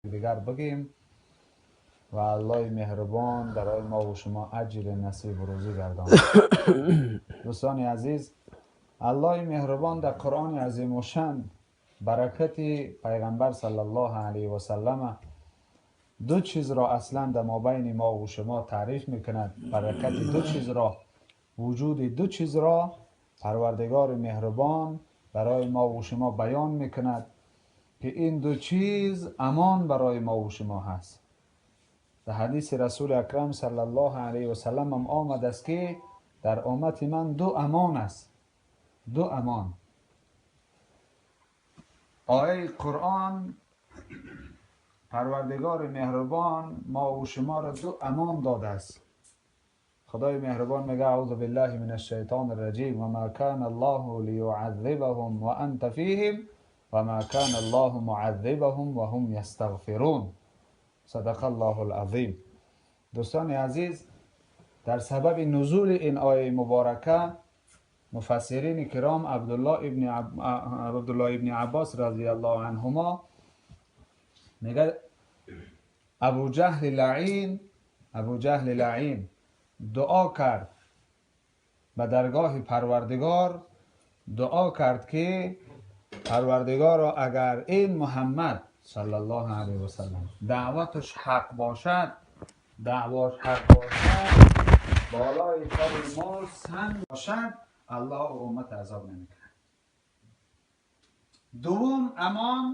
Дигар бигем ва Аллоҳи меҳрубон барои мо ва шумо аҷри насиб рӯзӣ гардонад. Дӯстони азиз, Аллоҳи меҳрубон дар Қуръони азимушшаън баракати пайғамбар саллаллоҳу алайҳи васаллам ду чизро аслан дар мобайни мо ва шумо таъриф мекунад. Баракати ду чизро, вуҷуди ду чизро Парвардигори меҳрубон барои мо ва шумо баён мекунад ки ин ду чиз амон барои мо ва шумо ҳаст. Дар ҳадиси Расули Акрам саллаллоҳу алайҳи васаллам ҳам омадааст ки дар уммати ман ду амон аст. Ду амон. Ояи Қуръон Парвардигори меҳрубон мо ва шуморо ду амон додааст. Худои меҳрубон мегӯяд: аъузу биллаҳи минаш шайтонир раҷим ва ма кана Аллоҳу лиюъаззибаҳум ва анта фиҳим ва ма кана Аллоҳу муъаззибаҳум ва ҳум ястағфирун. Садақаллоҳул азим. Дӯстони азиз, дар сабаби нузули ин ояи муборака муфассирини киром Абдуллоҳ ибни Аббос разияллоҳу анҳумо мегӯяд: Абуҷаҳли лаъин дуо кард ба даргоҳи Парвардигор, дуо кард ки Парвардигоро агар ин Муҳаммад саллаллоҳу алайҳи васаллам даъваташ ҳақ бошад, даъвош ҳақ бошад, болои сари мо санг бошад, Аллоҳ уммат азоб намекунад. Дуввум амон,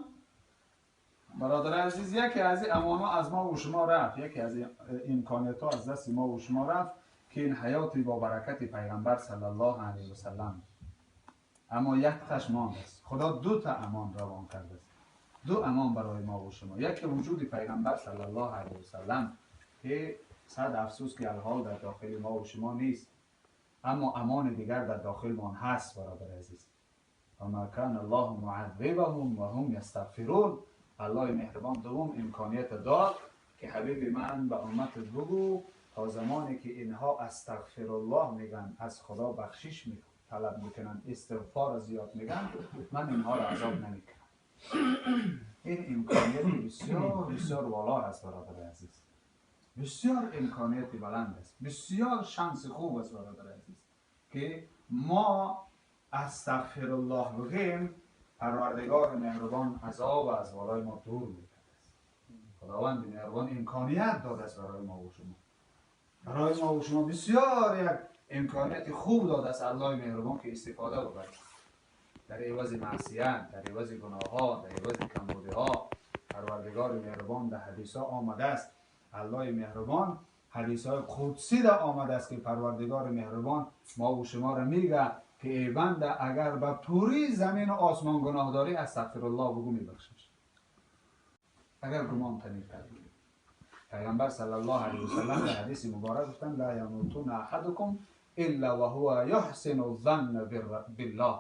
бародари азиз, яке аз ин амонҳо аз мо ва шумо рафт, яке аз имкониятҳо аз дасти мо ва шумо рафт ки ин ҳаёти бо баракати пайғамбар саллаллоҳу алайҳи васаллам. Аммо якташ мондааст. Худо дута амон равон кардааст, ду амон барои мо ва шумо. Яке вуҷуди пайғамбар саллаллоҳу алайҳи васаллам ки сад афсӯс ки алҳол дар дохили мо ва шумо нест, аммо амони дигар дар дохилмон ҳаст, бародари азиз. Ва ма кана Аллоҳу муъаззибаҳум ва ҳум ястағфирун. Аллоҳи меҳрубон дуввум имконият дод ки ҳабиби ман ба умматат бигӯ то замоне ки инҳо астағфируллоҳ мегӯянд, аз Худо бахшиш талаб мекунанд, истиғфор зиёд мегӯянд, ман инҳоро азоб намекунам. Ин имконияти бисёр бисёр вало аст, бародари азиз, бисёр имконияти баланд аст, бисёр шанси хуб аст, бародари азиз, ки мо астағфируллоҳ бигӯем, Парвардигори меҳрубон азоб аз болои мо дур мекард. Худованди меҳрубон имконият додааст барои мо ва шумо, барои мо ва шумо бисёр як имконияти хуб додааст Аллоҳи меҳрубон ки истифода бибарем дар ивази маъсият, дар ивази гуноҳҳо, дар ивази камбудиҳо. Парвардигори меҳрубон дар ҳадисҳо омадааст, Аллоҳи меҳрубон ҳадисҳои қудсӣ да омадааст ки Парвардигори меҳрубон мо ва шуморо мегӯяд ки эй банда, агар ба пурии замину осмон гуноҳ дорӣ, астағфируллоҳ бигӯ, мебахшиш. Агар гумон танир кардӣ. Пайғамбар саллаллоҳу алайҳи васаллам дар ҳадиси муборак гуфтанд: ла ямутунна аҳадукум илла ва ҳува юҳсину занна биллоҳ,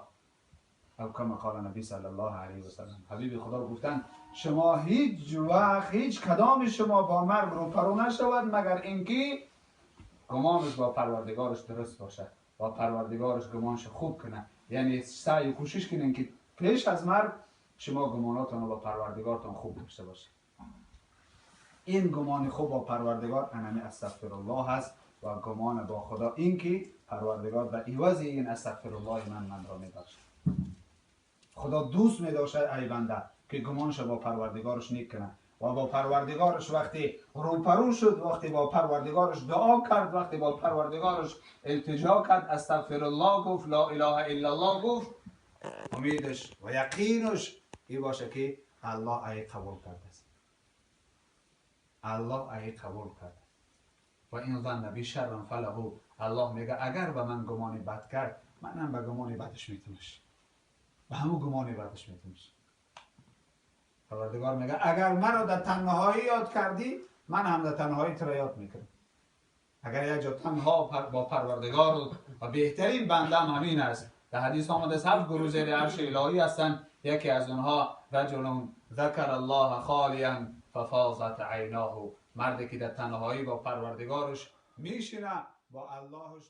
ав кама қола наби саллаллоҳу алайҳи васаллам. Ҳабиби Худо гуфтанд: шумо ҳеҷ вақт ҳеҷ кадоми шумо бо марг рӯпарӯ нашавад магар инки гумонаш бо Парвардигораш дуруст бошад, бо Парвардигораш гумонаш хуб кунад. Яъне саъю кӯшиш кунед ки пеш аз марг шумо гумонотонро бо Парвардигортон хуб дошта бошед. Ин гумони хуб бо Парвардигор анами астағфируллоҳ аст ва гумон бо Худо ин ки Парвардигор ба ивази ин астағфируллоҳи ман манро мебахшад. Худо дӯст медошад ай банда ки гумонашро бо Парвардигораш нек кунад ва бо Парвардигораш вақте рӯпарӯ шуд, вақте бо Парвардигораш дуо кард, вақте бо Парвардигораш илтиҷо кард, астағфируллоҳ гуфт, ла илаҳа иллаллоҳ гуфт, умедаш ва яқинаш ин бошад ки Аллоҳ ай қабул кардааст, Аллоҳ ай қабул кардааст. Ва ин занна бишарран фалаҳу. Аллоҳ мегӯяд агар ба ман гумони бад кард, манам ба гумони бадаш метунаш, ба ҳамун гумони бадаш метунаш. Парвардигор мегӯяд агар маро дар танҳоӣ ёд кардӣ, ман ҳам дар танҳоӣ туро ёд мекунам. Агар як ҷо танҳо бо Парвардигор ва беҳтарин бандам ҳамин аст. Дар ҳадис омадааст ҳафт гурӯҳ зери арши илоҳӣ ҳастанд, яке аз онҳо раҷулун закара Аллоҳа холиян фафозат айноҳу, марде ки дар танҳоӣ бо Парвардигораш мешинад, бо Аллоҳаш.